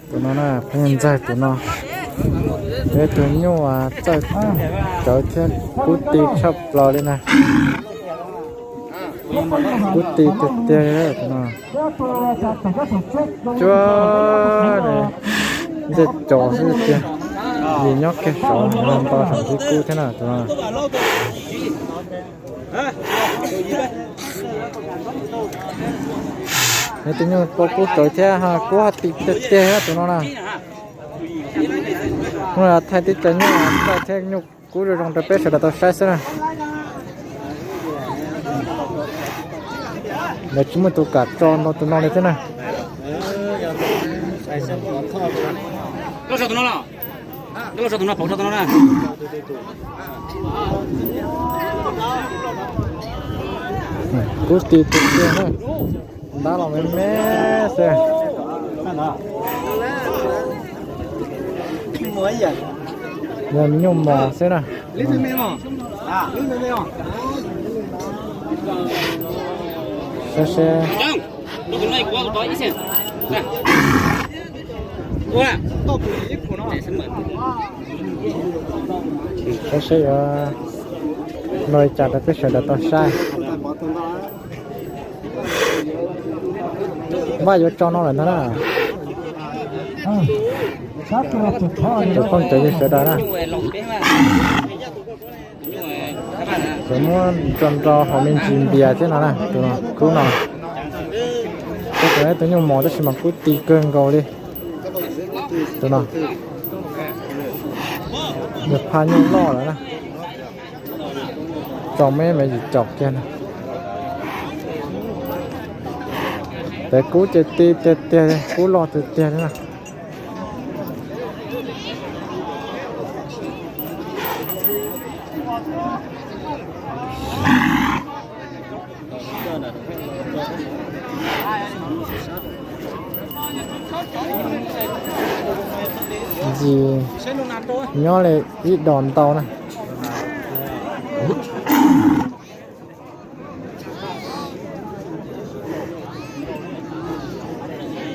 Tus no na, pheej ntxaig tus no. Peb tus nyuj txawj tsawv thiab kub ti tshaj plaws li na. Kub ti tiag tiag tus no. Cuab ne, ncej cos xwb tiag. Vim nyob kiag saud nto saum ntsib kub thiab na tus no. Nws tus nyuj pom kub tsawv thiab, kub haj ti tiag tiag tus no na. Hnub no thaij tib co nyuj txawj thiab nyuj kub zoo zoo rau peb sawv daws tau saib xwb na. Lawv tsis muaj tus kam tso ntau tus no li thiab na. Kub ti tiag tiag na. Ntab los me me xwb. Yog me nyuj mos xwb na. Saib seb, saib seb yuav no li cas rau peb sawv daws tau saib. Vaj yuav tso no lawm ntag na. Cov phooj cov ywg sawv daws na, cov muab tso nrau hauv me ntsis npias thiab no na, tus no, kub no. Tus no ib tug nyuj mos tab sis mas kub ti kawg nkaus li. Tus no, nws pha nyuj loj lawm na. Tso me me yim caum kiag na. Pem kub ces ti tiag tiag, kub loj tiag tiag li na. Ntsis nyob li ib dos ntau na.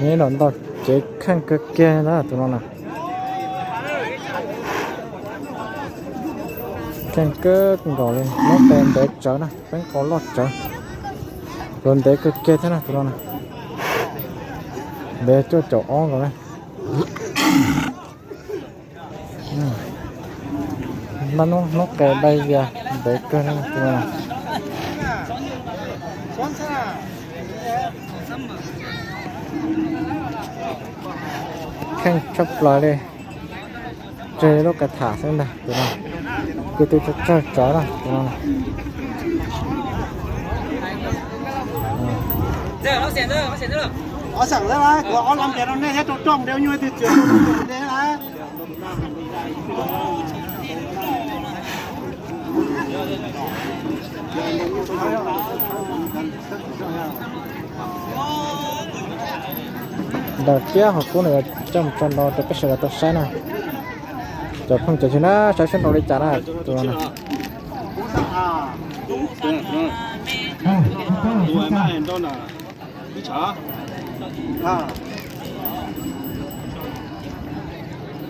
Ib dos ntau, cev kheej kawg kiag na tus no na. Kheej kawg nkaus li, lub qe ntev tsawv na, peeb qau loj tsawv. Tus ntev kawg kiag thiab na tus no na. Ntev cuaj caum ob nkaus na. Npaj hnub qe dai vias ntev kawg na tus no. Kheej tshaj plaws li. Tseg lub qe tham xwb ntag tus no. Kwv tij tsawg tsawg tsawv na tus no. Ntawm kiab hauv kub no yuav coj mus tso nrau rau peb sawv daws tau saib na. Cov phooj cov ywg na, saib seb nrau li cas na tus no na.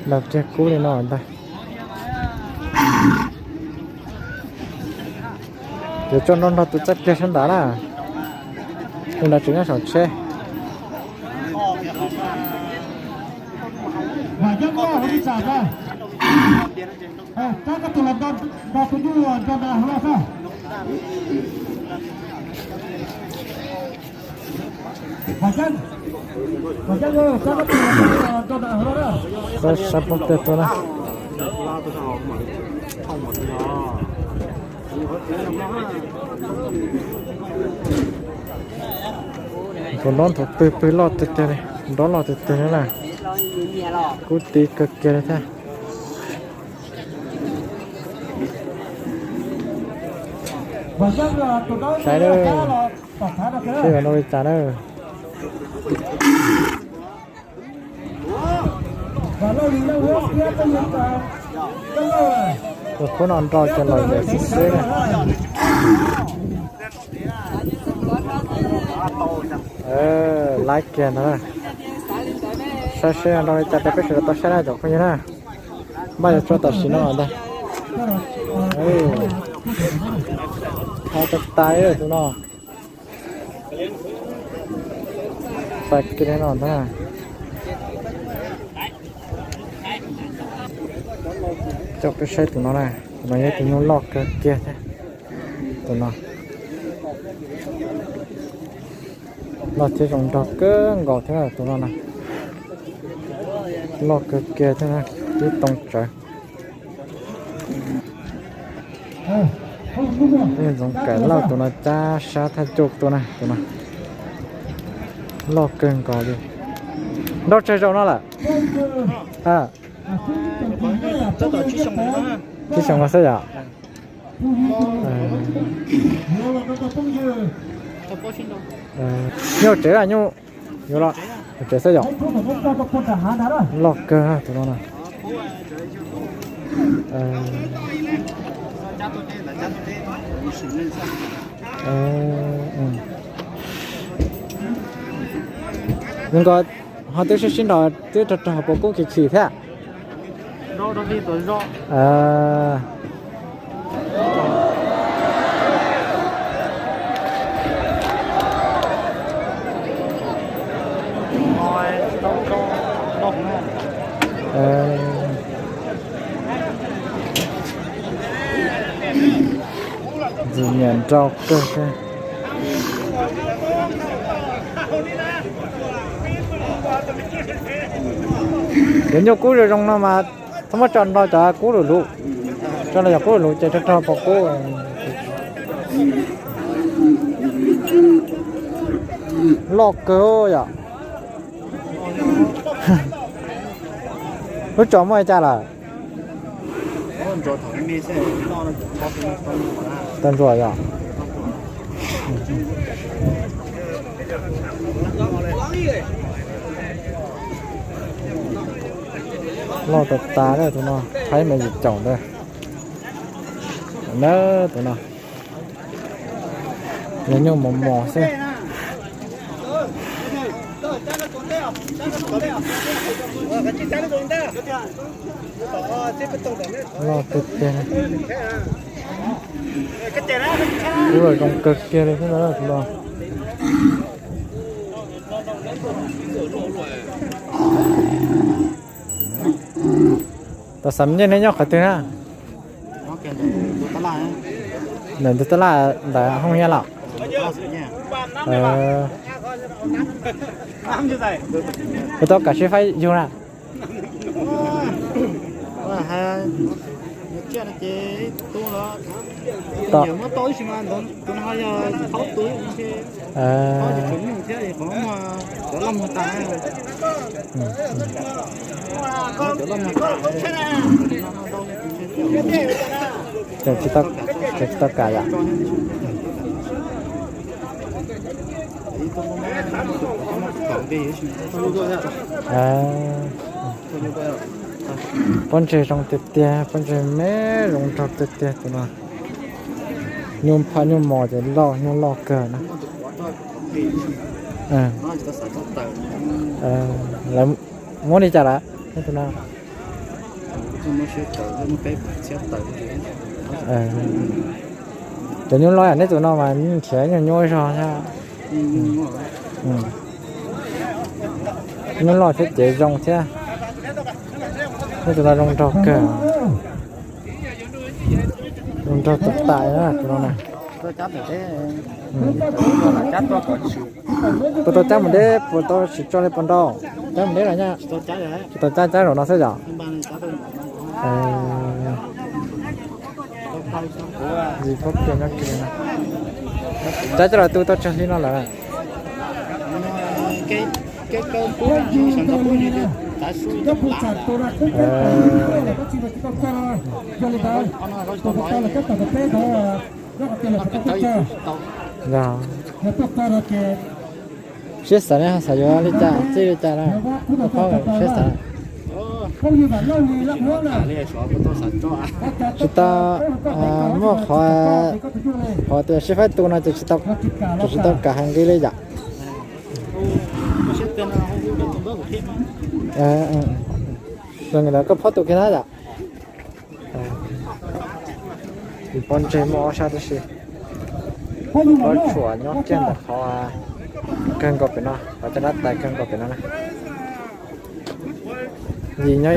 Ntawm kiag kub li no ntag. Yuav tso nrau nrog tus txaj pliag sab nrad na. Tus nrad tseem nyob saum tsheb. Sab poob tej tuaj na. Tus nrov nthav pwg pwg loj tiag tiag li, nrov loj tiag tiag li na. Kub ti kawg kiag li thiab. Saib, seb yuav nrau li cas na. Tus kub no nrau ces los yawm xwb xwb na. Laib kiag ntag. Saib seb nrau li cas rau peb sawv daws tau saib na cov phooj ywg na. Npaj yuav tso tam sim no ntag. Hov tas tas li tus no. Xav kiag li no ntag. Coj peb saib tus no na, tus no yog tus nyuj loj kawg kiag thiab. Tus no loj thiab zoo nraug kawg nkaus thiab tus no na. Loj kawg kiag thiab na, ib too tsawv. Ntxoov Kaim Lauj tus no cab sab thaj cuj tus na, tus no loj kawg nkaus li. Nrau tsawg zaus no lawm? Tsib xyoos no xwb yom? Nyuj tsev, nyuj yuav los tsev xwb yom? Loj kawg tus no na. Zoo nkaus ho twb sib sib nrog twb rog rog pos kub chim chim thiab. Ntxim nyiam nrau kawg. Cov nyuj kub zoo zoo no mas txhob muab tso nrau cov kub luv luv, tso nrau cov kub luv luv ces rog rog pos kub. Loj kawg yom. Lub tsos muaj li cas lawm? Tau ntsuas yom. Loj tas tas li tus no, thaib me yim caum ntawd. Na, tus no yog nyuj mos mos xwb. Loj tiag tiag. Kub los zoo kawg kiag li thiab ntag tus no. Tus xav me ncej neb nyob qhov twg na? Ntawm ntug tab laj ntawm Hoob Hiab los? Puas tau kam sib faib yug na? Tsis tau kam yom. Pob ntseg zoo tiag tiag, pob ntseg me zoo nraug tiag tiag tus no. Nyuj phaj nyuj mos ces loj, nyuj loj kawg na. Lawv muab li cas lawm? Cov nyuj loj yam neb tus no mas nrhiav nyuag nyuaj zog thiab. Nyuj loj thiab cev zoo thiab. Neb tus no zoo nraug kawg. Zoo nraug tas tas na tus no na. Puas tau cab mus deb, puas tau sim tso li puas nrau? Cab mus deb los nyaj? Tsis tau cab, cab zaum no xwb yom? Cab coj los tu tau tsawg hli no lawm? Siab xav ne, xav yuav li cas txij li cas na? Siab xav. Tsis tau, muaj qhov, qhov tias sib faib tu no ces tsis tau kam hais nqi li yom. Zoo li ntawd koj phob tus kiag na yom. Pob ntseg muaj ob sab tib si. Pob tshuam nyob kiag ntawm qhov kawg nkaus pem no, qhov caj dab tais kawg nkaus pem no na. Yim nyob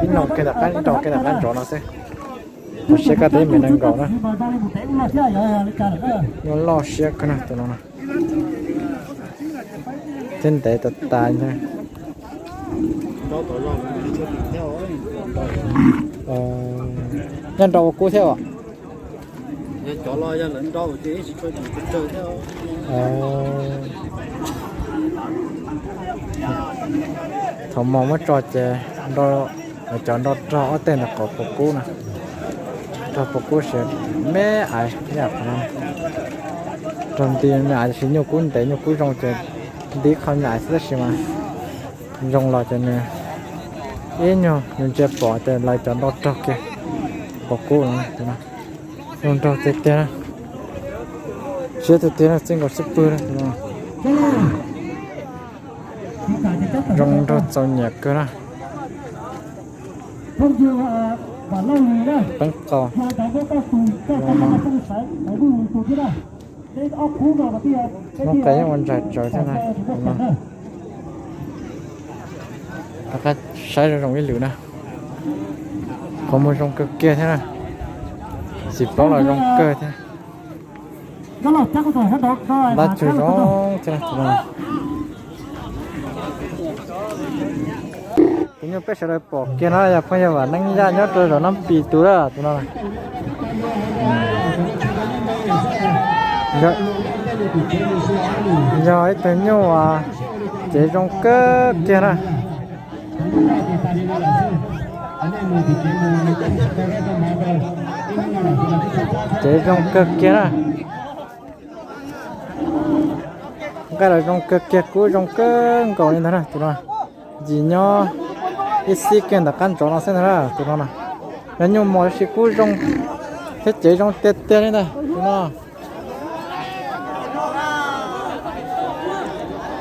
ib no kiag ntawm qab nrog kiag ntawm qab nrov no xwb. Qhov siab koj tes me nees nkaum na. Muaj loj siab kawg na tus no na. Thiab ntev tas tas ntag. Nyob nrau ua kub thiab os. Thaum mos muab tso ces cov nrau rog ob teg ntawm qhov puas kub na. Rog puas kub siav me aiv yam qhov no. Rog nti me aiv tab sis nyuj kub ntev nyuj kub zoo ces nti qho me aiv xwb tab sis mas zoo los ces nws ib nyuag nws ntsia pom ces lawv cov nrau rog kiag puas kub no. Zoo nraug tiag tiag na. Siab tiag tiag na, txij nkaus xub pwg na. Zoo nraug txaus nyiam kawg na. Peeb qaug. Muab qe yeej ua ntsais tsawv thiab na. Rov qab saib zoo zoo ib lwm na. Qhov muag zoo kawg kiag thiab na. Xim plaub los zoo kawg thiab. Ntab tsuag zoo thiab na tus no. Tus nyuj peb sawv daws pom kiag no yog phooj ywg Vam Neeb Yaj nyob rau zos Nab Pis tus na tus no. Yog ib tug nyuj cev zoo kawg kiag na. Cev zoo kawg kiag na. Nqaij los zoo kawg kiag, kub zoo kawg nkaus li ntag na tus no. Yim nyob ib xib kiag ntawm qab ntsov no xwb ntag na tus no na. Yog nyuj mos tab sis kub zoo thiab cev zoo tiag tiag li ntag tus no.